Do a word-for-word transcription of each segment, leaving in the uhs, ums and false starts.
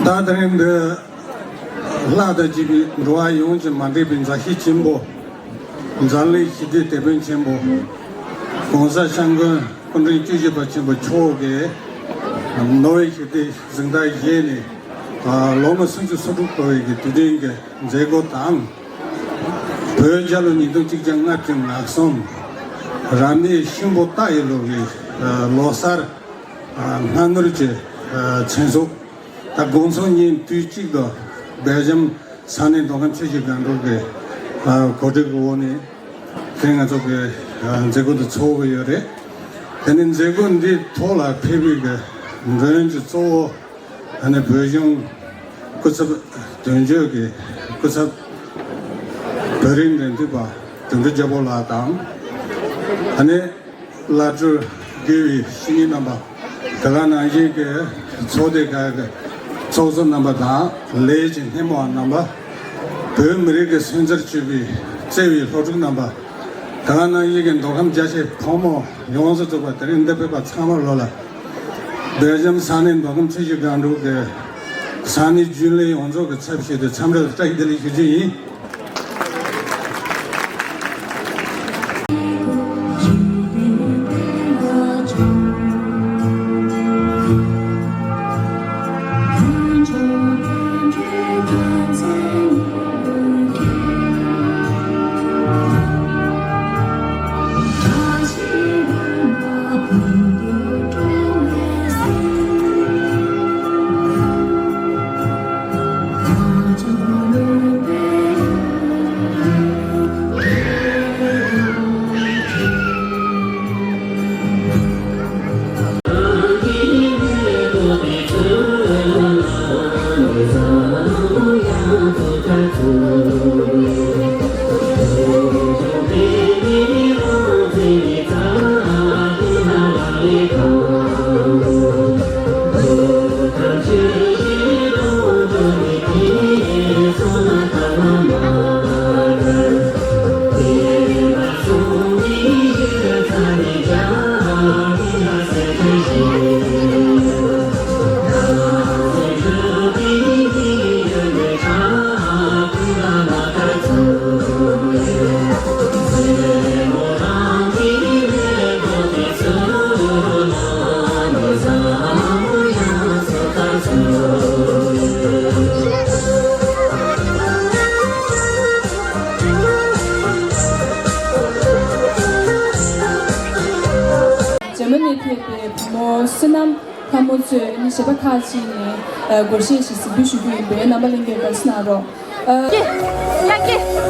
ད་དེ་རིང་འདི་ལྷ་དང་བཅས་པའི་འགྲོ་བ་ཡོངས་ཀྱི་མ་འདྲེས་པའི་མཛའ་བཤེས་ཆེན་པོ། འཛམ་གླིང་ཞི་བདེའི་དེད་དཔོན་ཆེན་པོ། གོང་ས་སྐྱབས་མགོན་སྐུ་ཕྲེང་བཅུ་བཞི་པ་ཆེན་པོ་མཆོག་གིས་ནོ་བེལ་ཞི་བདེའི་གཟེངས་རྟགས་བཞེས་ནས་ལོ་ངོ་སུམ་ཅུ་སོ་དྲུག་འཁོར་བའི་གི་དུས་དྲན་གྱི་མཛད་སྒོ་དང་། བོད་རྒྱལ་ལོ་ཉིས་སྟོང་གཅིག་བརྒྱ་ལྔ་བཅུ་ང་གསུམ། རབ་གནས་ཤིང་ཕོ་སྟག་ཡི་ལོ་གི་ལོ་གསར་སྔ་སྣུར་གྱི་མཚན་སོགས། ད་དགོང་ཚོགས་ཉིན་དུས་གཅིག་ཏུ་སྦེལ་ཇམ་ས་གནས་མདོ་ཁམས་ཆུ་བཞི་སྒང་དྲུག་གི་གོ་སྒྲིག་གི་འོག་ནས་དེ་ང་ཚོ་གི་མཛད་སྒོ་འདི་ཚོགས་ཀྱི་ཡོད་རེད། དེ་ནས་མཛད་སྒོ་འདིའི་ཐོག་ལ་ཕེབས་པའི་གི་མགྲོན་གྱི་གཙོ་བོ་ཨ་ནི་བོད་གཞུང་སྐུ་ཚབ་དོན་གཅོད་ཀྱི་སྐུ་ཚབ་བོད་རིགས་འབྲེལ་མཐུད་པ་དོན་གྲུབ་རྒྱལ་པོ་ལགས་དང་། ཨ་ནི། བླ་སྤྲུལ་དགེ་བའི་བཤེས་གཉེན་རྣམ་པ། དེ་ག་ནང་བཞིན་གྱི་ཚོགས་སྡེ་ཁག་གི་ཚོགས་གཙོ་རྣམ་པ་དང་ལས་ཀྱི་སྣེ་མོ་བ་རྣམ་པ། བོད་མི་རིགས་ཀྱི་སོན་རྩར་གྱུར་པའི་བརྩེ་བའི་སློབ་ཕྲུག་རྣམ་པ། དེ་ག་ནང་བཞིན་གྱི་མདོ་ཁམས་རྒྱ་ཆེའི་ཕོ་མོ་ཡོངས་སུ་རྫོགས་པ། དེ་རིང་འདིར་ཕེབས་པ་ཚང་མ་ལོ་ལ་སྦེལ་ཇམ་ས་གནས་མདོ་ཁམས་ཆུ་བཞི་སྒང་དྲུག་གི་ས་གནས་རྒྱུན་ལས་ཡོངས་རྫོགས་ཀྱི་ཚབ་བྱས་ཏེ་འཚམས་འདྲི་བཀྲ་ཤིས་བདེ་ལེགས་ཞུ་རྒྱུ་ཡིན། འཇར་མ་ནིར་ཕེབས་པའི་བུ་མོ་བསོད་ནམས་ལྷ་མོ་གཙོས་ནི་གཞས་པ་ཁག་ཅིག་ནས་སྒོར་གཞས་ཤིག་གཟིགས་འབུལ་ཞུ་རྒྱུ་ཡིན་པས་རྣམ་པ་ལྷན་རྒྱས་དགའ་བསུ་གནང་རོགས། ཀྱེ། ཡ་ཀྱེ།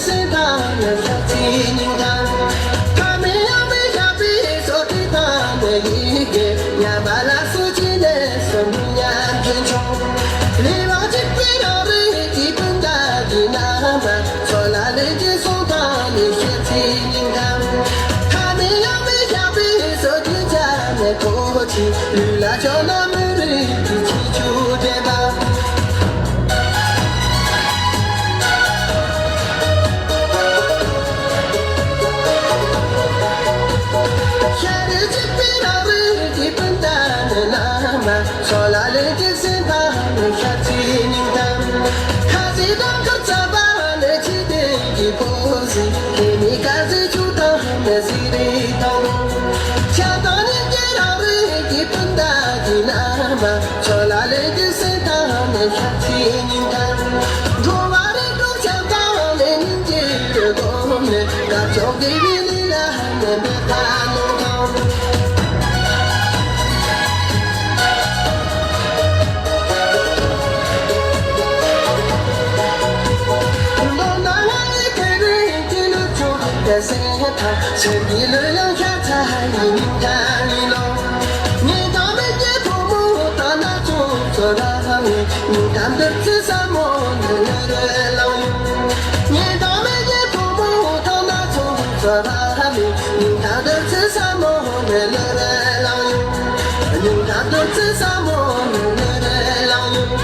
སེམས་དང་ནི་ཤ་ཚའི་སྙིང་དང་། ཐ་མལ་ཡང་མེད་ཞགས་པའི་སོ་ཐིག་དང་ནི་ཡི་གེ། ཉམས་པ་ལ་སོགས་ཀྱི་ནད་གསུམ་ཉམས་ཀྱིན་འཆོམས། ལུས་ལ་གཅིག་པའི་རང་རིག་གི་སྤུན་ཟླ་འདི་རྣམས་མ། ཚོགས་ལ་ལེན་གྱི་གསུང་དང་ནི་ཤ་ཚའི་སྙིང་དང་། ཐ་མལ་ཡང་མེད་ཞགས་པའི་སོ་ཐིག་ཅན་ནི་ཐོག་ཆེ། ལུས་ལ་ཕྱོགས་ན་མི་རིགས་ཀྱི་ཁྱད་ཆོས་ལྡན་པ། ཤ་རུས་གཅིག་པའི་རང་རིག་གི་སྤུན་ཟླ་འདི་རྣམས་མ། ཚོགས་ལ་ལེན་གྱི་སེམས་དང་ནི་ཤ་ཚའི་སྙིང་དང་། ཁ་ཟས་དང་ཁུར་ཚ་བ་ནི་འཇིག་རྟེན་གྱི་ཕོ་ཟས། ལྷད་མེད་དཀར་ཟས་ཆུ་དང་ནི་ཟས་རིགས་དང་པོ། ཆགས་སྡང་གཉིས་ཀྱི་རང་རིག་གི་སྤུན་ཟླ་འདི་རྣམས་མ། ཚོགས་ལ་ལེན་གྱི་སེམས་དང་ནི་ཤ་ཚའི་སྙིང་དང་། འགྲོ་བ་རིགས་དྲུག་ཆགས་སྡང་ལས་སྙིང་རྗེ་རུ་བསྒོམས་ནས། དཀར་ཕྱོགས་དགེ་བའི་ལས་ལ་ནི་འབད་པ་རྣམས་དང་། མདོར་ན་ང་ནི་དེ་རིང་འདི་ལུས་ཆོག་པའི་སེམས་དང་། སེམས་ཀྱི་ལུས་ཡང་ཤ་ཚ་ཡི་སྙིང་དང་ཡིན་ནོ། སྙིང་དང་མི་སྐྱེ་ཕོ་མོ་དང་ན་ཆུང་ཚོ་རང་ནི། སྙིང་དང་བདུད་རྩི་ཟབ་མོ་ནི་ནི་རེ་ལང་ཡོང་། སྙིང་དང་མི་སྐྱེ་ཕོ་མོ་དང་ན་ཆུང་ཚོ་རང་ནི། སྙིང་དང་བདུད་རྩི་ཟབ་མོ་ནི་ནི་རེ་ལང་ཡོང་། སྙིང་དང་བདུད་རྩི་ཟབ་མོ་ནི་ནི་རེ་ལང་ཡོང་།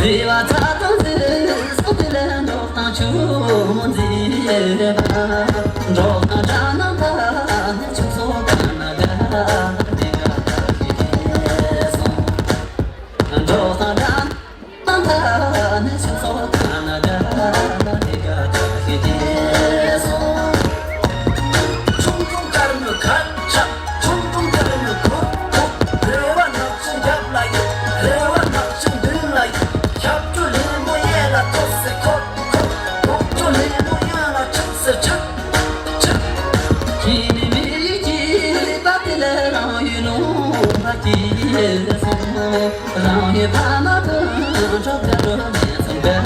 བདེ་བ་ཚ་དང་ཟིལ་སོགས་དེ་ལས་འགྲོགས་དང་ཆུ་མོ་མཛེས་པ། འགྲོགས་དང་སྒྲ་ནང་ད་ནི་ཆུ་སོགས་གང་ན་དགའ་དེ་དགའ་དགའ་ཞིག་དེ་སོང་། འགྲོགས་དང་སྒྲ་ནང་ད་ནི་ཆུ་སོགས་གང་ན་དགའ་དེ་དགའ་དགའ་ཞིག་དེ་སོང་། ཁྲུང་ཁྲུང་དཀར་མོའི་ཁ་ཆག་ཁྲུང་ཁྲུང་དཀར་མོའི་གུར་གུར། རེ་བ་ནག་ཅིང་རྒྱབ་ལ་ཡོད། རེ་བ་ནག་ཅིང་མདུན་ལ་ཡོད། ཞབས་བྲོ་ལེན་མོ་གཡས་ལ་འཁོར་ཟེར་འཁོར་འཁོར། འོག་བྲོ་ལེན་མོ་གཡོན་ལ་ཆག་ཟེར་ཆག་ཆག་ཁྱེད་ནི་མི་ཡུལ་གྱི་པ་དེ་ལས་རང་ཡུལ་ལུང་པ་གྱིས་སོང་། རང་ཡུལ་ཕ་མ་དང་གྲོགས་དགའ་སྤྲོ་ལེན་ཙམ་དགའ་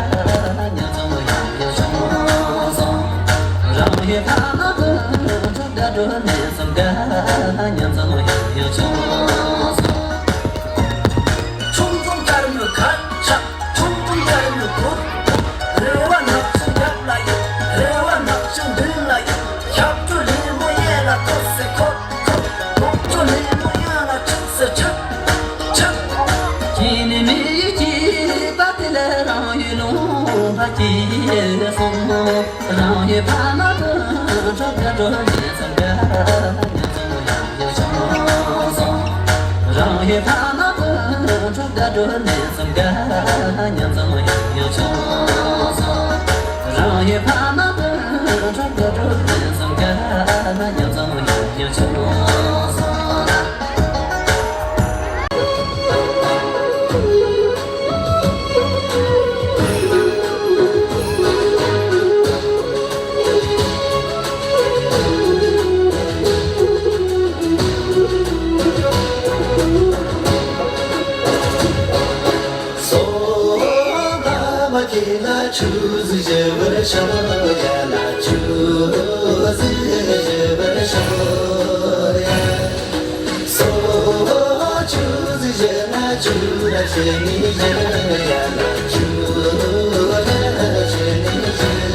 ཉམས་ཙམ་ཡང་ཡང་བྱུང་སོང་། རང་ཡུལ་ཕ་མ་དང་གྲོགས་དགའ་སྤྲོ་ལེན་ཙམ་དགའ་ཉམས་ཙམ་ཡང་ཡང་བྱུང་སོང་། ཁྲུང་ཁྲུང་དཀར་མོའི་ཁ་ཆག་ཁྲུང་ཁྲུང་དཀར་མོའི་གུར་གུར། རེ་བ་ནག་ཅིང་རྒྱབ་ལ་ཡོད། རེ་བ་ནག་ཅིང་མདུན་ལ་ཡོད། ཞབས་བྲོ་ལེན་མོ་གཡས་ལ་འཁོར་ཟེར་འཁོར་འཁོར། འོག་བྲོ་ལེན་མོ་གཡོན་ལ་ཆག་ཟེར་ཆག་ཆག་ཁྱེད་ནི་མི་ཡུལ་གྱི་པ་དེ་ལས་རང་ཡུལ་ལུང་པ་གྱིས་སོང་། རང་ཡུལ་ཕ་མ་དང་གྲོགས་དགའ་སྤྲོ་ལེན་ཙམ་དགའ་ཉམས་ཙམ་ཡང་ཡང་བྱུང་སོང་། རང་ཡུལ་ཕ་མ་དང་གྲོགས་དགའ་སྤྲོ་ལེན་ཙམ་དགའ་ཉམས་ཙམ་ཡང་ཡང་བྱུང་སོང་། རང་ཡུལ་ཕ་མ་དང་གྲོགས་དགའ་སྤྲོ་ལེན་ཙམ་དགའ་ཉམས་ཙམ་ཡང་ཡང་བྱུང་སོང་། སོ་བ་མ་ཁྱེད་ལ་ཆུ་ཟིག་བཞེས་པར་ཤོག་ཡ། ལ་ཆུ་ཟིག་བཞེས་པར་ཤོག་ཡ། སོ་བ་ཆུ་ཟིག་བཞེས་ན་ཆུ་ར་བཞེས་ནི་བཞེས་ཡ། ལ་ཆུ་ར་བཞེས་ནི་བཞེས་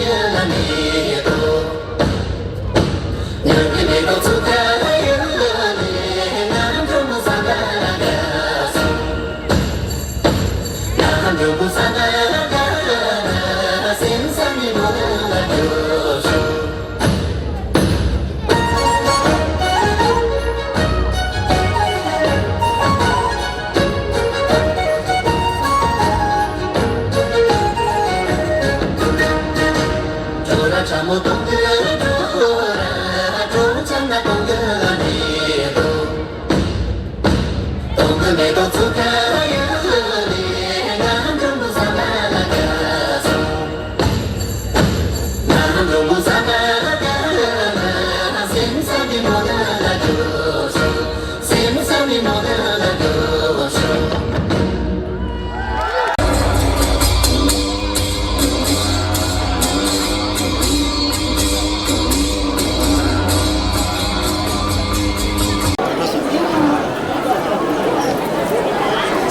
ཡ།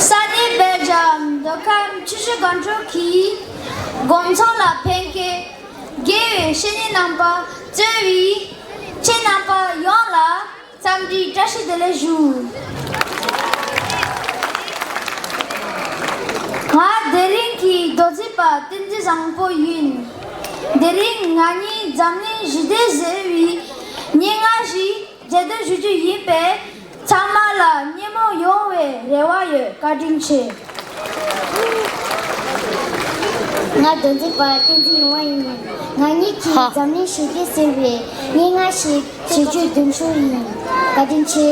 ས་གནས་སྦེལ་ཇམ་མདོ་ཁམས་ཆུ་བཞི་སྒང་དྲུག་གི་དགོང་ཚོགས་ལ་ཕེབས་མཁན་དགེ་བའི་བཤེས་གཉེན་རྣམ་པ་གཙོས་པའི་ཁྱེད་རྣམ་པ་ཡོངས་ལ་འཚམས་འདྲིའི་བཀྲ་ཤིས་བདེ་ལེགས་ཞུ། ང་དེ་རིང་གི་མདོ་ཚིག་པ་བསྟན་འཛིན་བཟང་པོ་ཡིན། དེ་རིང་ང་གཉིས་འཛམ་གླིང་ཞི་བདེ་ཟེར་བའི་སྙན་ངག་ཞིག་མཛད་དུ་ཞུ་རྒྱུ་ཡིན་པས། ཚང་མ་ལ་སྙན་མོ་ཡོང་བའི་རེ་བ་ཡོད། བཀའ་དྲིན་ཆེ། ང་མདོ་འཛིན་པ་བསྟན་འཛིན་ཡོང་བ་ཡིན། ང་གཉིས་ཀྱིས་ཧ། འཛམ་གླིང་ཞི་བདེ་ཟེར་བའི་སྙན་ངག་ཞིག་བྱེད་རྒྱུའི་འདུན་ཤོག་ཡིན། བཀའ་དྲིན་ཆེ།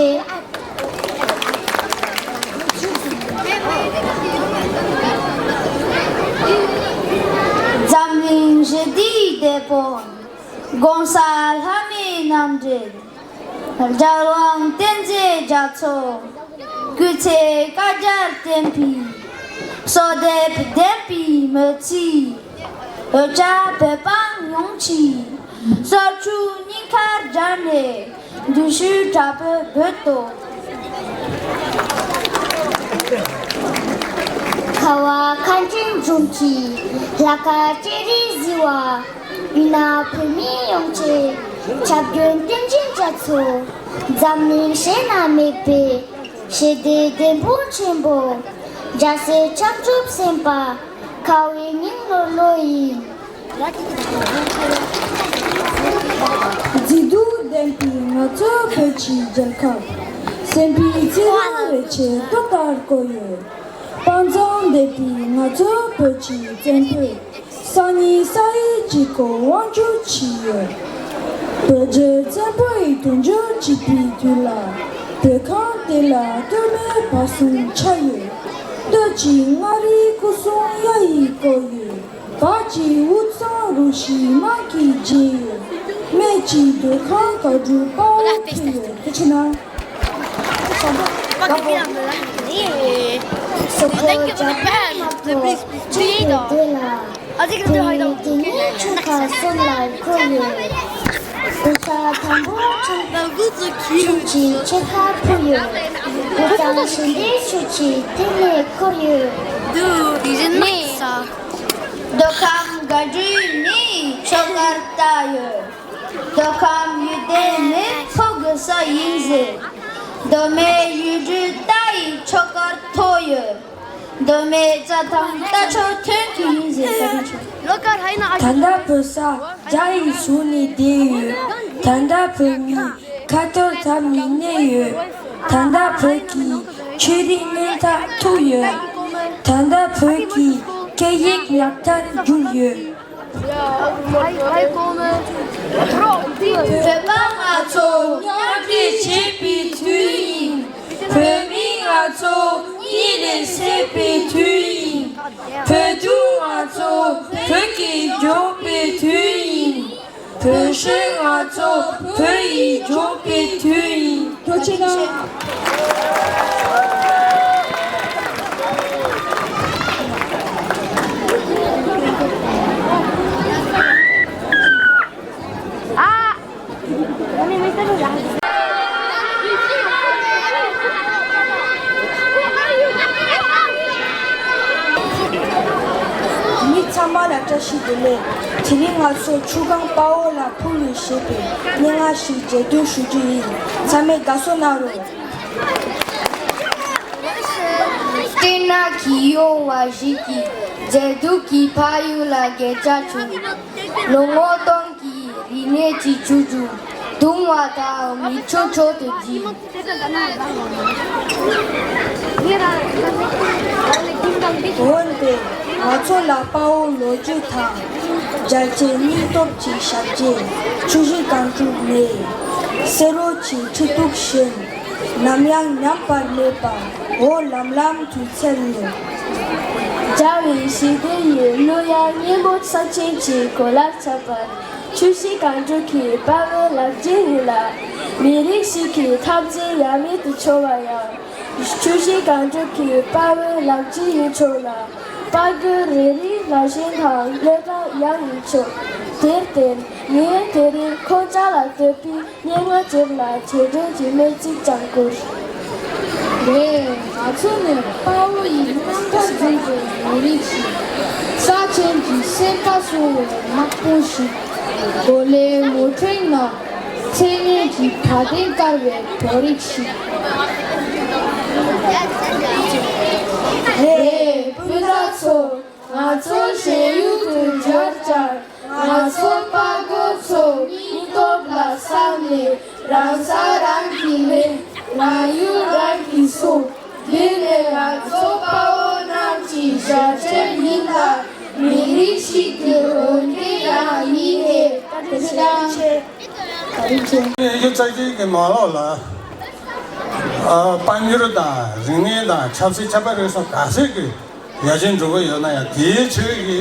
འཛམ་གླིང་ཞི་བདེའི་དེད་དཔོན། ༸གོང་ས་ལྷ་མིའི་རྣམ་འདྲེན། རྒྱལ་དབང་བསྟན་འཛིན་རྒྱ་མཚོ། སྐུ་ཚེ་བསྐལ་བརྒྱར་བརྟན་པའི། གསོལ་འདེབས་བདེན་པའི་མི་ཚེའི། འོད་ཆགས་བོད་འབངས་ཡོངས་ཀྱི། སོར་ཆུ་སྙིང་ཁར་སྦྱར་ནས། འདུ་ཤེས་དྲག་པོས་འབོད་དོ། ཁ་བ་མཁའ་འགྲོའི་འབྱུང་གི། ལྷ་སྐལ་སྤྱན་རས་གཟིགས་དབང་། ཡུལ་ན་བོད་མི་ཡོངས་ཀྱི། ཁྱབ་བརྒྱུད་བསྟན་འཛིན་རྒྱ་མཚོ། འཛམ་གླིང་གཞན་ན་མེད་པའི། ཞི་བདེའི་དེད་དཔོན་ཆེན་པོ། རྒྱལ་སྲས་བྱང་ཆུབ་སེམས་དཔའ། ཁ་བའི་སྙིང་ལོ་ལོ་ཡིན། མཛེས་སྡུག་ལྡན་པའི་ང་ཚོ་བོད་ཀྱི་རྒྱལ་ཁབ། སེམས་པའི་རྩེ་མོ་རེ་ཆེ་ཏོག་ལྟར་བརྐོས་ཡོད། དཔའ་མཛངས་ལྡན་པའི་ང་ཚོ་བོད་ཀྱི་བཙན་པོས། སང་ཉིན་ས་ཡི་དཀྱིལ་འཁོར་དབང་བསྒྱུར་བྱས་ཡོད། བོད་རྒྱལ་བཙན་པོ་ཡི་དུས་འགྱུར་བྱེད་པའི་དུས་ལ། བོད་ཁམས་དེ་ལ་སྟོད་སྨད་བར་གསུམ་ཆགས་ཡོད། སྟོད་ཀྱི་མངའ་རིས་སྐུ་གསུམ་གཡའ་ཡིས་བསྐོར་ཡོད། བར་གྱི་དབུས་གཙང་རུ་བཞི་དམག་གིས་བརྒྱན་ཡོད། སྨད་ཀྱི་མདོ་ཁམས་མཁའ་འགྲོའི་དཔའ་བོས་ཕུལ་ཡོད། ཐུགས་རྗེ་གནང་། སོག་པོ་རྒྱ་གར་དམག་གིས་ཁྱེད་ཀྱི་སྡེ་ལ། ཨ་ཙི་ཀི་ཏུ་ཧའི་ཏོ། དེ་ནས་ཆུ་ཁ་གསུམ་ལ་འཁོར་ཡོད། བུ་ཚ་དང་པོ་ཆུ་ཆུ་གཅིག་ཆེ་ཁ་ཕུ་ཡོད། བུ་ཚང་ཞིང་སྡེ་ཆུ་གཅིག་དེ་ནས་འཁོར་ཡོད། དུ་དེ་བཞིན་མི་ས། མདོ་ཁམས་དགའ་སྤྲོའི་མིའི་ཆོ་གར་ལྟ་ཡོད། མདོ་ཁམས་ཡུལ་ལྡན་མི་ཕོ་དགུ་ས་ཡིན་ཟེར། མདོ་སྨད་ཡུལ་གྲུ་ལྟ་ཡི་ཆོ་གར་ཐོ་ཡོད། མདོ་སྨད་རྩྭ་ཐང་རྟ་མཆོག་ཐོན་གྱི་ཡིན་ཟེར། བཀའ་དྲིན་ཆེ། ད་ལྟ་བོད་ས་རྒྱ་ཡི་གཞུང་ནས་བསྡད་ཡོད། ད་ལྟ་བོད་མི་ཁ་ཐོར་འཐབ་ནས་གནས་ཡོད། ད་ལྟ་བོད་ཀྱི་ཆོས་རིག་གནས་ཐད་ཐུག་ཡོད། ད་ལྟ་བོད་ཀྱི་སྐད་ཡིག་ཉག་ཐར་གྱུར་ཡོད། བོད་པ་ང་ཚོ་མཉམ་འབྲེལ་བྱེད་པའི་དུས་ཡིན། བོད་མི་ང་ཚོ་གཉིད་ལས་སད་པའི་དུས་ཡིན། བོད་ཕྲུག་ང་ཚོ་བོད་ཀྱིས་མགྱོགས་པའི་དུས་ཡིན། བོད་གཞོན་ང་ཚོ་བོད་ཡིས་མགྱོགས་པའི་དུས་ཡིན། ཐུགས་རྗེ་གནང་། མི་ཚང་མ་ལ་བཀྲ་ཤིས་བདེ་ལེགས། དེ་རིང་ང་ཚོ་ཆུ་སྒང་དཔའ་བོ་ལ་ཕུལ་ལུས་ཞེས་པའི་སྙན་ངག་ཞིག་རྗེས་མཐུན་ཞུ་རྒྱུ་ཡིན། ཚང་མས་དགའ་བསུ་གནང་རོགས། སྤྲིན་ནག་གིས་གཡོ་བ་ཞིག་གིས། མཛེས་སྡུག་གི་ཕ་ཡུལ་ལ་གས་ཆག་བྱུང་། ལོ་ངོ་སྟོང་གི་རིག་གནས་ཀྱི་ཆུ་རྒྱུན་གདུང་བ་དང་མིག་ཆུ་མཆོག་ཏུ་བརྗིད། འོན་ཏེ་ང་ཚོ་ལ་དཔའ་བོའི་ལོ་རྒྱུས་དང་། རྒྱལ་གཅེས་སྙིང་སྟོབས་ཀྱི་ཞབས་རྗེས་ཆུ་བཞི་སྒང་དྲུག་ནས། བསེ་རོ་གྱི་ཁྲི་གདུགས་བཞིན་ནམ་ཡང་ཉམས་པར་མེད་པ། འོ་ལམ་ལམ་དུས་ཚོད་ནས། རྒྱལ་བའི་ཞི་བདེ་ཡི་གླུ་དབྱངས་སྙན་མོ་ས་ཆེན་གྱི་གོ་ལར་འཁྲབ་པར། ཆུ་བཞི་སྒང་དྲུག་གི་དཔའ་བོའི་ལག་རྗེས་ཡིན་ལ། མི་རིགས་ཤིག་གི་འཐབ་འཛིང་ཡ་མེད་དུ་འཕྱོ་བ་ཡང་། ཆུ་བཞི་སྒང་དྲུག་གི་དཔའ་བོའི་ལག་རྗེས་ཡིན་ཆོག་ལ། དཔའ་རྒོད་རེ་རེའི་ལ་ཞེན་དང་བློས་བཏང་ཡང་ཡིན་ཆོག་དེར་བརྟེན། ངས་དེ་རིང་ཁོང་ཅག་ལ་བསྟོད་པའི་སྙན་ངག་ཅིག་ལ་རྗེས་དྲན་གྱི་སྨོན་ཚིག་ཀྱང་བསྐུར། རེད། ང་ཚོ་ནི་དཔའ་བོ་ཡི་རྣམ་ཐར་འཛིན་པའི་མི་རིགས་ཤིག་ས་ཆེན་གྱི་སེམས་པ་སྲུང་བའི་དམག་དཔུང་ཞིག་གོ་ལའི་མུ་ཕྲེང་ནང་མཚན་སྙན་གྱི་བ་དན་དཀར་བའི་བོད་རིགས་ཤིག་རེད། སྤུན་ཟླ་ཚོ། ང་ཚོ་གཞན་ཡུལ་དུ་འབྱོར་ཀྱང་། ང་ཚོ་དཔའ་རྒོད་ཚོ་སྙིང་སྟོབས་ལ་བསམ་ནས། རང་ས་རང་གིས་ལེན། རང་ཡུལ་རང་གིས་སྲུང་། འདི་ནི་ང་ཚོ་དཔའ་བོ་རྣམས་ཀྱི་ཞལ་ཆེམས་ཡིན་ལ། མི་རིགས་ཤིག་གི་འོས་འགན་ཡང་ཡིན་ཏེ། བཀའ་དྲིན་ཆེ། བཀའ་དྲིན་ཆེ། གཡུ་རྩ་ཆེན་གྱི་ནང་ལོགས་ལ། ཨ། དཔལ་འབྱོར་དང་རིག་གནས་དང་ཆབ་སྲིད་ཁྱད་པར་རེ་ཟུང་ག་ཚད་ཀྱི་ཡར་རྒྱས་འགྲོ་གི་ཡོད་ན་ཡང་། དེའི་ཁྲོད་ཀྱི་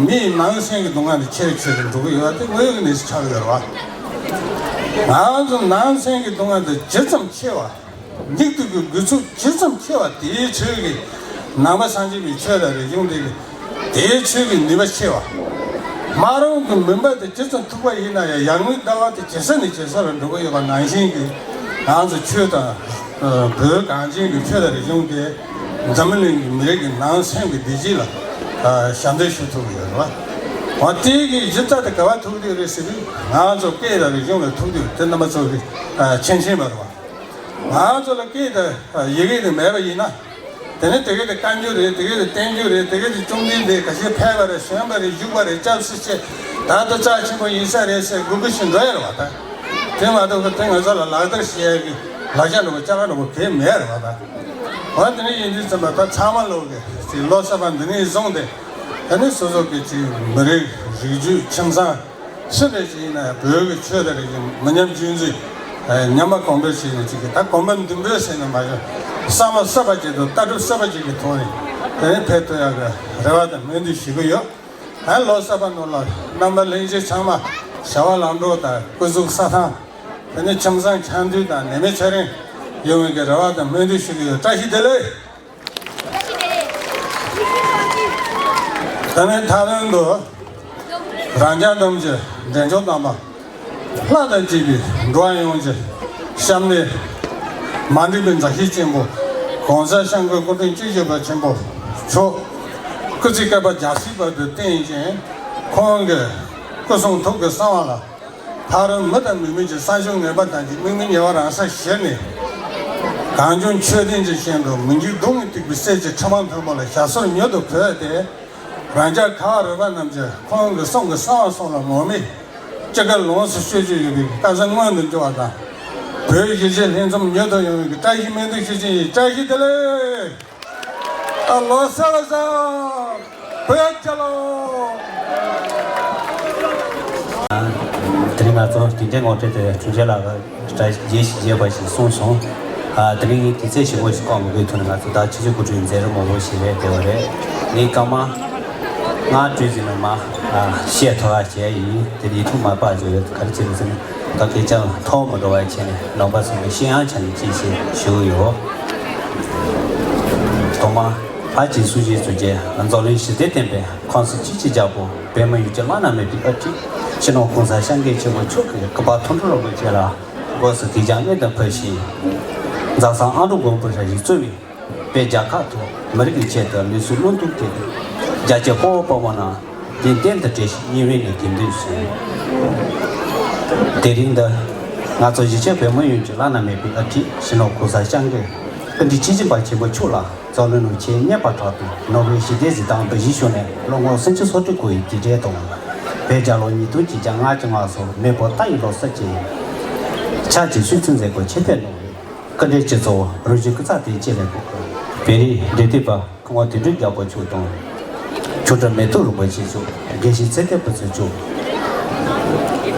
མིའི་ནང་སེམས་ཀྱི་སྡུག་བསྔལ་དེ་ཆེ་རུ་ཆེ་རུ་འགྲོ་གི་ཡོད་པ་དེ་དངོས་ཡོད་ཀྱི་གནས་ཚུལ་ཆགས་ཡོད་རེད་བ། ང་ཚོ་ནང་སེམས་ཀྱི་སྡུག་བསྔལ་དེ་ཇི་ཙམ་ཆེ་བ། སྙིང་སྡུག་གི་འགུལ་ཚུགས་ཇི་ཙམ་ཆེ་བ། དེའི་ཁྲོད་ཀྱི་ནང་པ་སངས་རྒྱས་པའི་ཆོས་དང་རིག་གཞུང་དེ་གི་དེའི་ཆོས་ཀྱི་ནུས་པ་ཆེ་བ། སྨྲ་རུང་གི་མུན་པ་དེ་ཇི་ཙམ་མཐུག་པ་ཡིན་ན་ཡང་། ཡར་ངོའི་ཟླ་བ་དེ་ཇེ་ས་ནས་ཇེ་ས་ལ་འགྲོ་གི་ཡོད་པ་ནང་བཞིན་གྱི། ང་ཚོ་ཆོས་དང་། ཨ། བོད་གངས་ཅན་གྱི་ཆོས་དང་རིག་གཞུང་དེ་འཛམ་བུ་གླིང་གི་མི་རིགས་ཀྱི་ནང་སེམས་ཀྱི་བདེ་སྐྱིད་ལ། ཨ། ཞབས་འདེགས་ཞུ་ཐུབ་ཀྱི་ཡོད་རེད་བ། འོ་དེ་གི་གཞི་རྩ་དེ་ག་པར་ཐུག་གི་རེད་ཟེར་དུས། ང་ཚོ་སྐད་དང་རིག་གཞུང་ལ་ཐུག་དུས་དེ་རྣམ་པ་ཚོ་གི། ཨ། མཁྱེན་མཁྱེན་པ་རེད་བ། ང་ཚོ་ལ་སྐད་དང་ཡི་གེ་དེ་མེད་པ་ཡིན་ན། དེ་ནས་དེ་ག་དེ་བཀའ་འགྱུར་རེད། དེ་ག་དེ་བསྟན་འགྱུར་རེད། དེ་ག་དེ་བཅོམ་ལྡན་འདས་ག་ཤེད་ཕེབས་པ་རེད། བྱོན་པ་རེད། བཞུགས་པ་རེད། སྐྱབས་སུ་མཆི། ད་ལྟ་རྩ་ཆེན་པོ་ཡིན་ས་རེད་ཟེར་གུ་གུ་ཞིག་འགྲོ་ཡ་རེད་བ། ད་དེ་མ་གཏོགས་དེ་ང་ཚོ་ལ་ལག་བསྟར་བྱེད་ཡ་གི་ལག་ཆ་འདྲ་པོ་ལྕགས་ཁ་འདྲ་པོ་གས་མེད་རེད་བ། ད་འོ་དེ་ནས་ཡིན་དུས་ཙམ་པ། ད་ཚང་མ་ལོག་གི་ཅིག་ལོ་གསར་པ་འདི་ནས་བཟུང་སྟེ། དེ་ནས་སོ་སོ་གི་ཅིག་མི་རིགས་རིགས་རྒྱུད་ཁྱིམ་ཚང་སུ་འདྲ་ཞིག་ཡིན་ན་ཡང་བོད་ཀྱི་ཆོས་དང་རིག་གཞུང་མི་ཉམས་རྒྱུན་འཛིན། ཨ། ཉམས་པ་གོང་འཕེལ་བྱེད་ཡོང་ཅིག་གི། ད་གོམ་པ་མདུན་སྤོས་ཟེར་ན་མ་གཞི་བསམ་བློ་གསར་པ་ཅིག་དང་ལྟ་གྲུབ་གསར་པ་ཅིག་གི་ཐོག་ནས་དེ་ནས་ཕེབས་ཐུབ་ཡག་གི་རེ་བ་དང་སྨོན་འདུན་ཞུ་གི་ཡོད། ད་ལོ་གསར་པ་ནང་ལ་རྣམ་པ་ལྷན་རྒྱས་ཚང་མ་བྱ་བ་ལམ་འགྲོ་དང་སྐུ་གཟུགས་ས་ཐང་། དེ་ནས་ཁྱིམ་ཚང་འཆམ་མཐུན་དང་ནད་མེད་ཚེ་རིང་ཡོང་བའི་གི་རེ་བ་དང་སྨོན་འདུན་ཞུ་གི་ཡོད། བཀྲ་ཤིས་བདེ་ལེགས། དེ་ནས་མཐའ་དོན་དུ། རང་རྒྱལ་གཏམ་གྱི་འདྲེན་མཆོག་དམ་པ། ལྷ་དང་བཅས་པའི་འགྲོ་བ་ཡོངས་ཀྱི་སྐྱབས་གནས། མ་འདྲིས་པའི་མཛའ་བཤེས་ཆེན་པོ། གོང་ས་སྐྱབས་མགོན་སྐུ་ཕྲེང་བཅུ་བཞི་པ་ཆེན་པོ་མཆོག་སྐུ་ཚེ་བསྐལ་པ་རྒྱ་སྲིད་བར་དུ་བརྟན་ཅིང་། ཁོང་གི་སྐུ་གསུང་ཐུགས་ཀྱི་གསང་བ་ལ། ཕ་རོལ་མི་དང་མི་མིན་གྱི་གསང་སྤྱོད་ངན་པ་དག་གིས་དམིགས་མེད་ཉེ་བར་རང་སར་ཞི་ནས། གངས་ལྗོངས་ཆོས་ལྡན་གྱི་ཞིང་དུ་མི་འཇིགས་སྡུག་བསྔལ་སྡིག་པའི་སེལ་གྱི་ཁྲི་འཕང་མཐོན་པོ་ལ་ཞབས་སོར་མྱུར་དུ་བོས་ཏེ། རང་ཅག་ཁ་བ་རོལ་པ་རྣམས་ཀྱིས་ཁོང་གི་གསུང་གི་གསང་བ་གསུང་ལ་ངོམས་ནས། ཅི་དགར་ལོངས་སུ་སྤྱོད་རྒྱུ་ཡོད་པའི་བཀའ་སྩལ་མངོན་དུ་འགྱུར་བ་དང་། བོད་གཞིས་བྱེས་ལྷན་འཛོམས་མྱུར་དུ་ཡོང་བའི་བཀྲ་ཤིས་སྨོན་འདུན་ཞུ་རྒྱུ་ཡིན། བཀྲ་ཤིས་བདེ་ལེགས། ཨ། ལོ་གསར་བཟང་། བོད་རྒྱལ་ལོ། དེ་རིང་ང་ཚོ་རྒྱུན་ལྡན་ངོ་སྤྲོད་དེ་གྲུབ་རྗེ་ལགས་ཀྱིས་རྒྱས་ཤིང་རྒྱས་པ་ཞིག་གསུངས་སོང་། ཨ། དེ་རིང་ངས་དུས་ཚོད་ཞིབ་པོ་ཞིག་བཀག་མི་དགོས་ཐོག་ནས། ང་ཚོ་ད་ཆུ་བཞི་སྒང་དྲུག་མཛད་རིམ་མང་པོ་ཞིག་རེད། བདེ་བ་རེད། ངས་སྐར་མ་ལྔ་དྲུག་ཙམ་ནས་མར། ཨ། བཤད་ཐུབ་པ་བྱས་ཡིན། དེ་ཡིག་ཐོག་མར་ཕབ་བཟོས་ཡོད། ག་རེ་བྱས་ནས་ཟེར་ན། ད་སྐད་ཆ་མཐོ་མི་འགྲོ་བ་བྱས་ནས་རྣམ་པ་ཚོ་ལ་ཤེས་ཡོན་ཆ་ནས་ཅིག་ཞིག་ཞུ་གི་ཡོད། ཐོག་མར་ཕར་ཕྱིན་སྲུང་བཞིའི་གཙོ་བྱས། འཛམ་གླིང་ཞི་བདེའི་བསྟན་པའི་ཁང་བཟང་སྐྱིད་ཀྱི་རྒྱལ་པོ། བོད་མི་ཡུལ་གྱི་བླ་ན་མེད་པའི་ཨ་ཁྲིད། སྤྱི་ནོར་༸གོང་ས་༸སྐྱབས་མགོན་ཆེན་པོ་མཆོག་གི་སྐུ་པར་མཐོང་གྲོལ་རིན་པོ་ཆེ་ལ་སྒོ་གསུམ་གུས་ཕྱག་སྔོན་དུ་ཕུལ་ཞིང་། མཛའ་བརྩེ་ཨ་འབྲུག་མགོན་པོ་ཞལ་བཞུགས་གཙོས་པའི་བོད་རྒྱལ་ཁབ་ཐོག་མི་རིགས་ཀྱི་ཆེད་དུ་ལུས་སྲོག་བློས་གཏོང་བྱས་ཏེ། རྒྱལ་གཅེས་དཔའ་བོ་དཔའ་མོ་རྣམས་རྒྱུན་གཏན་དུ་བཀྲ་ཤིས་གཉིས་ཕན་ནས་རྒྱུན་འདུས་ཤིང་། དེ་རིང་འདི་ང་ཚོ་གཞིས་བྱེས་བོད་མི་ཡོངས་ཀྱི་བླ་ན་མེད་པའི་ཨ་ཁྲིད་སྤྱི་ནོར་༸གོང་ས་༸སྐྱབས་མགོན་སྐུ་ཕྲེང་བཅུ་བཞི་པ་ཆེན་པོ་མཆོག་ལ། རྩ་བའི་ནང་ཆེས་སྙན་པ་དྲག་ཏུ་ནོ་བེལ་ཞི་བདེའི་གཟེངས་རྟགས་འབུལ་བཞེས་ཞུས་ནས། ལོ་ངོ་སུམ་ཅུ་སོ་གཅིག་འཁོར་བའི་དུས་དྲན་དང་། བོད་རྒྱལ་ལོ་ཉིས་སྟོང་གཅིག་བརྒྱ་ལྔ་བཅུ་ང་གསུམ་མེ་ཕོ་རྟ་ཡི་ལོ་གསར་གྱི་ཆ་གཅིག་སྲུང་བརྩི་མཛད་སྒོ་ཆེད་ཕེབས་གནང་བའི་སྐུ་མགྲོན་སྤྱི་ཚོགས། རུ་བཞི་སྐུ་ཚབ་དང་བཅས་པའི་སྐུ་བགྲེས་འབྲེལ་མཐུད་པ་སྐུ་ངོ་དོན་གྲུབ་རྒྱལ་པོ་མཆོག་དང་། ཆོས་གྲོགས་མེ་ཏོག་རིན་པོ་ཆེ་མཆོག་དགེ་བཤེས་ཚེ་བརྟན་ཕུན་ཚོགས་མཆོག་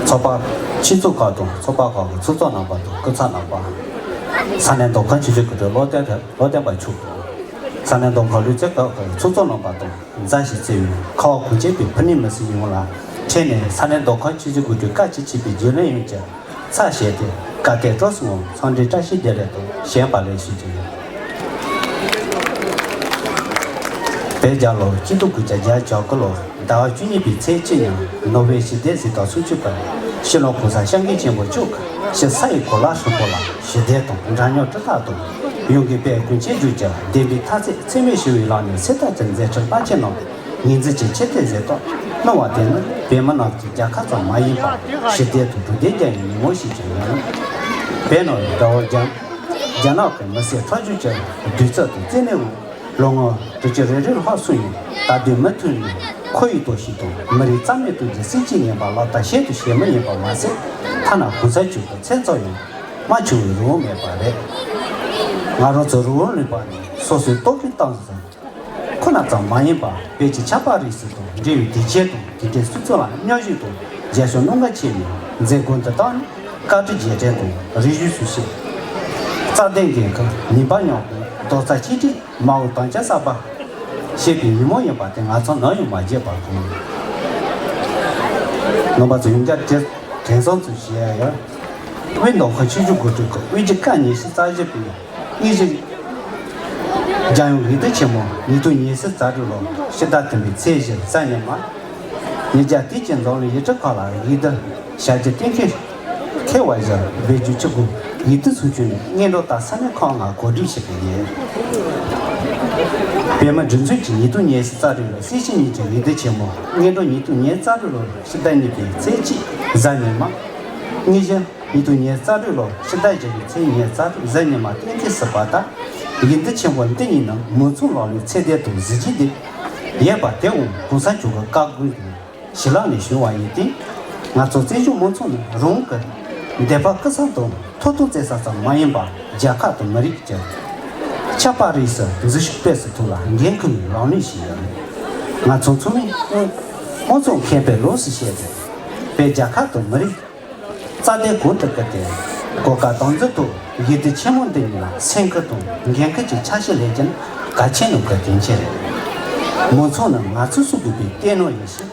ཚོགས་པ་ཆེད་ཚོགས་ཁག་དང་ཚོགས་པ་ཁག་གི་ཚོགས་གཙོ་རྣམ་པ་དང་སྐུ་ཚབ་རྣམ་པ། ས་གནས་མདོ་ཁམས་ཆུ་བཞི་ཁུལ་དུ་བློ་བརྟན་བློ་བརྟན་པ་མཆོག་དང་། ས་གནས་མདོ་ཁམས་ལུས་རྩལ་ཁང་གི་ཚོགས་གཙོ་རྣམ་པ་དང་མཛའ་ཞིག་བརྩེ་བའི་ཁ་བ་གངས་ཅན་པའི་ཕུ་ནུ་མི་སེར་ཡོངས་ལ་ཕྲན་ནས་ས་གནས་མདོ་ཁམས་ཆུ་བཞི་སྒང་དྲུག་བཀའ་དྲིན་ཆེ་བའི་རྒྱུན་ལས་ཡོངས་ཀྱི་ཚབ་བྱས་ཏེ་བཀའ་དྲིན་སྤྲོ་གསུམ་ངང་འཚམས་འདྲིའི་བཀྲ་ཤིས་བདེ་ལེགས་དང་བྱོན་པ་ལེགས་ཞུ་རྒྱུ་ཡིན། བོད་རྒྱལ་ལོ་གཅིག་སྟོང་དགུ་བརྒྱ་བརྒྱད་ཅུ་གྱ་དགུ་ལོ་ཟླ་བ་བཅུ་གཉིས་པའི་ཚེས་གཅིག་ཉིན་ནོ་བྷེལ་ཞི་བདེའི་གཟེངས་རྟགས་སྲུང་སྐྱོབ་པ་སྤྱི་ནོར་གོང་ས་སྐྱབས་མགོན་ཆེན་པོ་མཆོག་གིས་ཕྱི་ས་ཡི་གོ་ལ་ཧྲིལ་པོ་ལ་ཞི་བདེ་དང་འདྲ་མཉམ་སྲུང་སྐྱོབ་དང་། ཡོངས་ཀྱི་བོད་གངས་ཅན་ལྗོངས་ཀྱི་བདེན་པའི་མཐའ་ཚད་འཚེ་མེད་ཞི་བའི་ལམ་ནས་སྲིད་དར་གྱི་མཛད་འཕྲིན་རླབས་ཆེན་གནང་བའི་ངོས་འཛིན་གྱི་ཆེ་མཐོའི་གཟེངས་རྟགས་གནང་བ་དེ་ནི་བོད་མི་རྣམས་ཀྱི་རྒྱལ་ཁ་ཙམ་མ་ཡིན་པར་ཞི་བདེ་དང་འཕྲོད་བསྟེན་རྒྱལ་བའི་ཉིན་མོ་ཞིག་ཀྱང་ཡིན། བོད་ནང་དགྲ་བོ་རྒྱ་རྒྱ་ནག་གི་མི་སེར་ཁྲག་སྦྱོར་གྱི་གདུག་རྩུབ་དང་བཙན་གནོན་འོག་ལོ་ངོ་དྲུག་ཅུ་རེ་རེ་ལྷག་སོང་ཡང་ད་དུང་མུ་མཐུད་ནས་ཁོར་ཡུག་གཏོར་བཤིག་དང་མི་རིགས་རྩ་མེད་གཏོང་རྒྱུའི་སྲིད་བྱུས་ངན་པ་ལག་བསྟར་བྱེད་དང་བྱེད་མུས་ཡིན་པ་མ་ཟད། ཐ་ན་གོང་ས་མཆོག་གི་མཚན་ཙམ་ཡང་མ་བྱུང་བའི་རང་དབང་མེད་པ་རེད། ང་རང་ཚོ་རང་དབང་ལུང་པ་ནས་སོ་སོའི་ལྟོ་གོས་གཏམ་གསུམ་ཁོ་ན་ཙམ་མ་ཡིན་པར་བོད་ཀྱི་ཆབ་དཔལ་རིག་གཞུང་དང་འབྲེལ་བའི་དུས་ཆེན་དང་དེ་འབྲེལ་སྲིད་ཚོགས་ལ་མཉམ་ཞུགས་དང་རྒྱབ་སྐྱོར་གནང་གལ་ཆེ་བའི་མཛད་སྒོ་འདི་དག་ནི་བཀའ་དྲིན་རྗེས་དྲན་དང་རིག་གཞུང་སྲུང་བྱ། རྩ་དོན་འགན་འཁུར་ནུས་པ་མཉམ་སྤུངས་རྡོག་རྩ་ཆིག་སྒྲིལ། མ་འོངས་དམ་བཅའ་གསར་པ་བཞེས་པའི་ཉིན་མོ་ཡིན་པ་དེ་ང་ཚོ་ནམ་ཡང་མ་བརྗེད་པར་དགོངས། རྣམ་པ་ཚོ་ཡང་བསྐྱར་དྲན་གསོ་ཚུལ་བཞེས་ཡ་ཡོད། དབུས་མདོ་ཁམས་ཆུ་བཞི་སྒང་དྲུག་གི་དབུས་རྒྱུད་བཀའ་ཉི་ཤུ་རྩ་བཞི་པའི་དངོས་གཞི། རྒྱལ་ཡོངས་འོས་བསྡུ་ཆེན་མོ་ཉིས་སྟོང་ཉི་ཤུ་རྩ་དྲུག་ལོ་ཕྱི་ཟླ་བདུན་པའི་ཚེས་བཞི་གཟའ་ཉི་མ། ཉིན་རྒྱབ་དུས་ཀྱི་འཛམ་གླིང་ཡུལ་གྲུ་ཁག་ལ་འོས་བསྡུ་བྱ་རྒྱུ་གཏན་འཁེལ་འཁེལ་བ་བཞིན་བོད་བརྒྱུད་ཆུ་བཞི་སྒང་དྲུག་འོས་བསྡུ་ཚོགས་ཆུང་ནས་སྔོན་འགྲོ་ལྟར་ས་གནས་ཁག་ལྔར་གོ་སྒྲིག་བྱེད་ཀྱི་ཡོད། བོད་མིའི་སྒྲིག་འཛུགས་ཀྱི་ཉིས་སྟོང་ཉི་ཤུ་རྩ་དྲུག་ལོའི་སྲིད་སྤྱི་གཉིས་ཀྱི་འོས་བསྡུ་ཆེན་མོ་སྔོན་འགྲོ་ཉིས་སྟོང་ཉི་ཤུ་རྩ་དྲུག་ལོའི་ཕྱི་ཟླ་གཉིས་པའི་ཚེས་གཅིག་གཟའ་ཉི་མ། དངོས་གཞི་ཉིས་སྟོང་ཉི་ཤུ་རྩ་དྲུག་ལོའི་ཕྱི་ཟླ་བཞི་པའི་ཚེས་ཉི་ཤུ་རྩ་དྲུག་གཟའ་ཉི་མར་གཏན་འཁེལ་ཟིན་པ་ལྟར། འོས་བསྡུ་ཆེན་མོ་འདི་ཉིད་ནི་མང་གཙོའི་ལམ་ལུགས་ཚད་ལྡན་དང་གཟི་བརྗིད་ལྡན་ཡོད་པ་དེའང་གོང་ས་མཆོག་གི་བཀའ་དགོངས་དང་བྱིན་རླབས་ནས་བྱུང་བ་ཡིན་ཏེ། ང་ཚོ་བཙན་བྱོལ་མང་ཚོགས་ནི་རང་གི་འདོད་པ་ཀུན་བསམ་དང་ཐོབ་ཐང་བཙལ་ས་ཙམ་མ་ཡིན་པར་རྒྱལ་ཁབ་དང་མི་རིགས་ཀྱི་ཆབ་དཔལ་རིག་གཞུང་འཛིན་སྐྱོང་སྤེལ་གསུམ་ཐོག་ལ་འགན་འཁུར་བའི་རང་ལས་ཤིག་ཡིན། ང་ཚོ་ཚང་མས་དབུ་མའི་ལམ་མཁྱེན་པའི་ལམ་སྲོལ་བཤད་དེ། བོད་རྒྱལ་ཁབ་དང་མི་རིགས་རྩ་དོན་གོང་དུ་བཀུར་ཏེ། གོ་སྐབས་དམ་འཛིན་ཐོག་འོས་བསྡུ་ཆེན་མོ་འདི་ཉིད་ལ་སེམས་ཁུར་དང་འགན་འཁུར་གྱི་ཆ་ཤས་ལེན་རྒྱུ་ནི་གལ་ཆེན་ནང་གལ་ཆེན་ཞིག་རེད། མང་ཚོགས་ནི་ང་ཚོའི་གསོན་པོ་བའི་བསྟན་སྣོད་ཡིན་ཞིང་།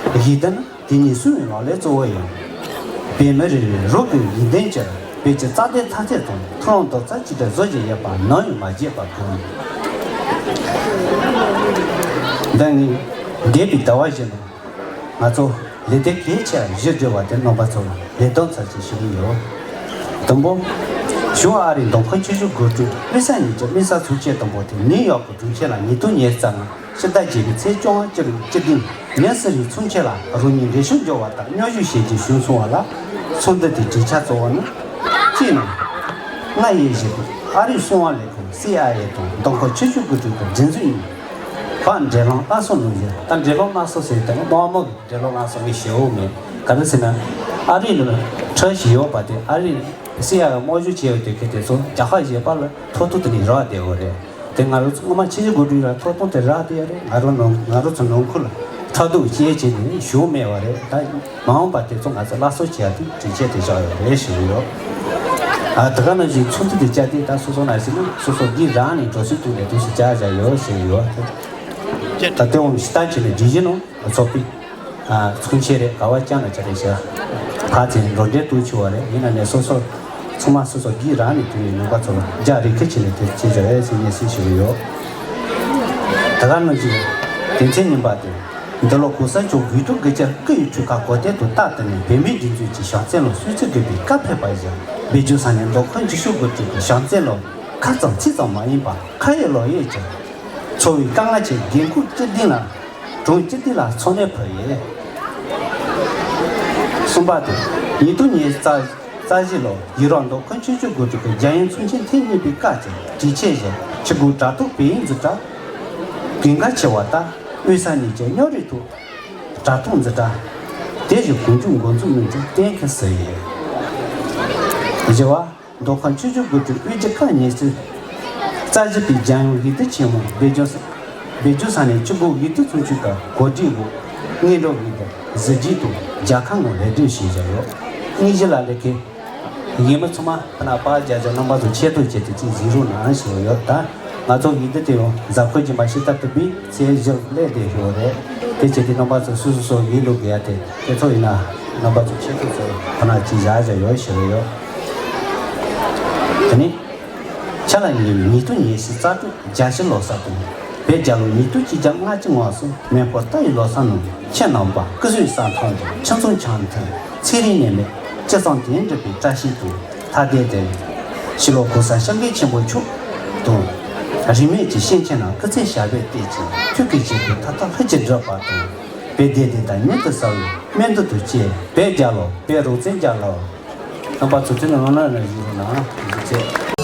འོས་བསྡུ་ནི་དེ་ཉིད་སྲུང་བའི་ལག་ལེན་གཙོ་བོ་ཡིན། བོད་མི་རེ་རེའི་རང་གི་འོས་འདེམས་ཀྱིས་བོད་ཀྱི་རྩ་དོན་མཐའ་གཅིག་དང་མཐུན་ལམ་རྡོག་རྩ་གཅིག་སྒྲིལ་བཟོ་བཞིན་ཡོད་པ་ནམ་ཡང་མ་བརྗེད་པར་དགོངས། འདི་ནི་འདས་པའི་ཟླ་བ་བཞི་ནང་ང་ཚོ་ལས་དོན་གལ་ཆེ་བ་བཞི་བསྒྲུབས་པ་དེ་རྣམ་པ་ཚོར་ལས་དོན་ཚར་གཅིག་ཞུ་གི་ཡོད། དང་པོ། བྱང་ཨ་རིའི་མདོ་ཁམས་ཆུ་བཞི་སྒང་དྲུག་དབུས་ས་གཉིས་ཀྱི་དམིགས་བསལ་ཚོགས་ཆེན་དང་པོ་དེ་ནིའུ་ཡོག་གི་གྲོང་ཁྱེར་ལ་ཉིས་སྟོང་ཉི་ཤུ་རྩ་ལྔ་ཕྱི་ཟླ་བརྒྱད་པའི་ཚེས་བཅོ་ལྔ་སྤྱི་ལོ་སྤྱི་ཟླ་ཉི་ཤུ་རྩ་གཉིས་ལ་རང་ཉིད་འགྲེལ་བཤད་འབྱོར་བ་དང་མཉམ་ཞུགས་བྱེད་རྒྱུ་བྱུང་སོང་བ་ལ། ཚོགས་འདུ་དེའི་གྲོས་འཆར་གཙོ་བོ་ནི། གཅིག་ནི། སྔར་ཡོད་བཞིན་ཨ་རིའི་གསང་བ་ལས་ཁུངས་སི་ཨའི་ཨེ་དང་མདོ་ཁམས་ཆུ་བཞི་སྒང་དྲུག་གི་སྒྲིག་འཛུགས་གཉིས་བར་འབྲེལ་ལམ་སླར་གསོ་གནང་རྒྱུ། ད་འབྲེལ་ལམ་སླར་གསོ་ཟེར་དུས་དམག་མི་གི་འབྲེལ་ལམ་སླར་གསོ་ངས་ཞུ་འོས་མེད། ག་རེ་ཟེར་ན། ཨ་རི་ལ་ཁྲལ་ཞིག་ཡོད་པ་དེ་ཨ་རི་སི་ཨའི་ཨེ་དམག་ཞུགས་བྱས་ཡོད་དུས་ཁེ་དེ་ཚོ་རྒྱལ་ཁབ་གཞན་པ་ལ་ཐོབ་ཐང་དེ་ནས་རག་བསྡད་ཡོད་རེད། དེ་ང་རང་ཚོ་སྔོན་མ་ཆུ་བཞི་སྒང་དྲུག་ལ་ཐོབ་ཐང་དེ་རག་བསྡད་ཡོད་རེད། ང་རང་ནང་ང་རང་ཚོ་ནང་ཁུལ་ལ་མཐར་ཐུག་སྐྱེལ་བྱས་ནས་ཞུ་མེད་པ་རེད། ད་མ་འོངས་པ་དེ་ཚོ་ང་ཚོ་སླར་གསོ་བྱེད་ཡ་དེ་གྲོས་ཆོད་དེ་བཞག་ཡོད་རེད་ཞུ་གི་ཡོད། ཨ་དེ་ག་ནང་བཞིན་ཚོགས་འདུ་དེ་བཅར་དུས་ད་སོ་སོ་ནང་བཞིན་ན་སོ་སོ་སྒེར་རང་ནས་འགྲོ་སོང་བཏང་ནས་དུས་སུ་བཅར་བཞག་ཡོད་ཞུ་གི་ཡོད། ད་ལྟའི་འོང་ཞི་ཏང་ཆེ་ནས་སྒྲིག་གཞི་ནང་ཚོགས་པའི་ཨ་ཚོགས་ཆེན་རེད། ག་བ་ཅང་ལ་བཅར་རེད་ཤག་ཕར་ཚུར་འགྲོ་འགྲེལ་གཏོང་ཆོག་པ་རེད། ཡིན་ན་ནས་སོ་སོ་ཚང་མ་སོ་སོ་སྒེར་རང་ནས་ཐོན་ནས་ནང་པ་ཚོ་ལ་རྒྱ་རི་ཁ་ཆེ་ནས་དེར་བྱེད་བཞག་ཡོད་ཟེར་ངས་གསལ་ཞུ་གི་ཡོད། ད་ག་ནང་བཞིན་དོན་ཚན་གཉིས་པ་དེ། འདི་ལོ་གོང་ས་མཆོག་དགུང་གྲངས་དགུ་བཅུ་དགུ་ཡི་འཁྲུངས་སྐར་གོ་སྟོན་དང་སྟབས་བསྟུན་ནས་བོད་མིའི་སྒྲིག་འཛུགས་ཀྱི་བྱང་བཙན་ལ་གསོལ་ཚིགས་འགོད་པའི་བཀའ་ཕེབས་པ་བཞིན་བོད་ལྗོངས་ས་གནས་མདོ་ཁམས་ཆུ་བཞི་སྒང་དྲུག་གི་བྱང་བཙན་ལ་ཁ་ཙམ་ཚིག་ཙམ་མ་ཡིན་པར་ཁ་ཡོད་ལག་ཡོད་ཀྱི་འཚོ་བའི་དཀའ་ངལ་ཆེ་འགན་ཁུར་སྤྱི་བདེ་ལ་གྲོང་སྤྱི་བདེ་ལ་ཚོང་ནས་ཕུལ་ཡོད། གསུམ་པ་དེ། ཉིས་སྟོང་ཉི་ཤུ་རྩ་རྩ་བཞི་ལོ་ཡུ་རོབ་མདོ་ཁམས་ཆུ་བཞི་སྒང་དྲུག་གི་རྒྱལ་ཡོངས་ཚོགས་ཆེན་ཐེངས་གཉིས་པའི་སྐབས་ཀྱི་གྲོས་ཆོད་བཞིན་ཆུ་བཞི་སྒང་དྲུག་བོད་ཡིག་འཛིན་གྲྭ་གལ་འགངས་ཆེ་བ་ལྟར་དབུས་ས་གཉིས་ཀྱི་མཉམ་རུབ་ཐོག་དྲ་ཐོག་འཛིན་གྲྭ་དེ་བཞིན་གོང་བཅུག་འགོ་འཛུགས་གནང་རྒྱུ་གཏན་འཁེལ་ཟིན་ཡོད། བཞི་པ། མདོ་ཁམས་ཆུ་བཞི་སྒང་དྲུག་དབུས་རྒྱུད་བཀའ་ཉི་ཤུ་རྩ་བཞི་པའི་རྒྱལ་ཡོངས་འོས་བསྡུ་ཆེན་མོ་བོད་ལྗོངས་བོད་ལྗོངས་ས་གནས་ཆུ་བཞི་སྒང་འོས་བསྡུ་ཚོགས་ཆུང་གི་གོ་སྒྲིག་འོག་སྔོན་འགྲོ་འོས་བསྡུ་གཟི་བརྗིད་དང་རྒྱལ་ཁ་ངང་ལེགས་གྲུབ་བྱས་བཞག་ཡོད། དངོས་གཞི་ལ་ལས་ཀའི་ ཡིན་མི་ཚང་མ་ཕ་ན་པ་རྒྱ་ཇོ་རྣམ་པ་ཚོ་ཆེད་དུ་བྱས་ཏེ་ཅིག་གཟིགས་རོགས་གནང་ཞུ་ཡོད། ད་ང་ཚོ་ཡིན་དུས་དེ་ཡང་གཟའ་འཁོར་རྗེས་མ་ཤི་ཐབས་དུ་བི་ཚེས་བཞི་སླེབས་བསྡད་ཡོད་རེད། དེ་བྱས་ཏེ་རྣམ་པ་ཚོ་སོ་སོ་སོ་ཡིན་ལུགས་ག་ཡ་དེ་དེ་ཚོ་ཡིན་ན་རྣམ་པ་ཚོ་ཆེད་དུ་ཚོ་ཕ་ན་ཅིག་བཞག་བཞག་ཡོད་ཞུ་ཡོད། དེ་ནི་ཆ་ལ་ཉེ་བའི་ཉིས་སྟོང་ཉི་ཤུ་རྩ་དྲུག་རྒྱལ་སྤྱིའི་ལོ་གསར་དང་། བོད་རྒྱལ་ལོ་ཉིས་སྟོང་གཅིག་བརྒྱ་ལྔ་བཅུ་ང་གསུམ་མེ་འཁོར་རྟ་ཡི་ལོ་གསར་ནང་ཁྱེད་རྣམ་པ་སྐུ་གཟུགས་བཟང་ཐང་དང་ཁྱིམ་ཚང་བྱམས་ཐང་ཚེ་རིང་ནད་མེད་སྤྱི་ཚང་བདེ་འགྲུབ་པའི་བཀྲ་ཤིས་དང་། ཐ་དད་དེ་ཕྱི་ལོ་གོང་ས་སྐྱབས་མགོན་ཆེན་པོ་མཆོག་དང་། རིས་མེད་ཀྱི་སྐྱེས་ཆེན་རྣམས་སྐུ་ཚེ་ཞབས་པད་བརྟན་ཅིང་ཐུགས་ཀྱི་བཞེད་དོན་མཐའ་དག་ལྷུན་གྱིས་འགྲུབ་པ་དང་། བོད་བདེན་བདེན་དང་མྱུར་དུ་གསལ་བའི་སྨོན་འདུན་དང་བཅས་བོད་རྒྱལ་ལོ། བོད་རང་བཙན་རྒྱལ་ལོ། རྣམ་པ་ཚོ་དེ་ནས་ནང་ན་ནས་བཞུགས་རོགས་གནང་། ཐུགས་རྗེ་ཆེ།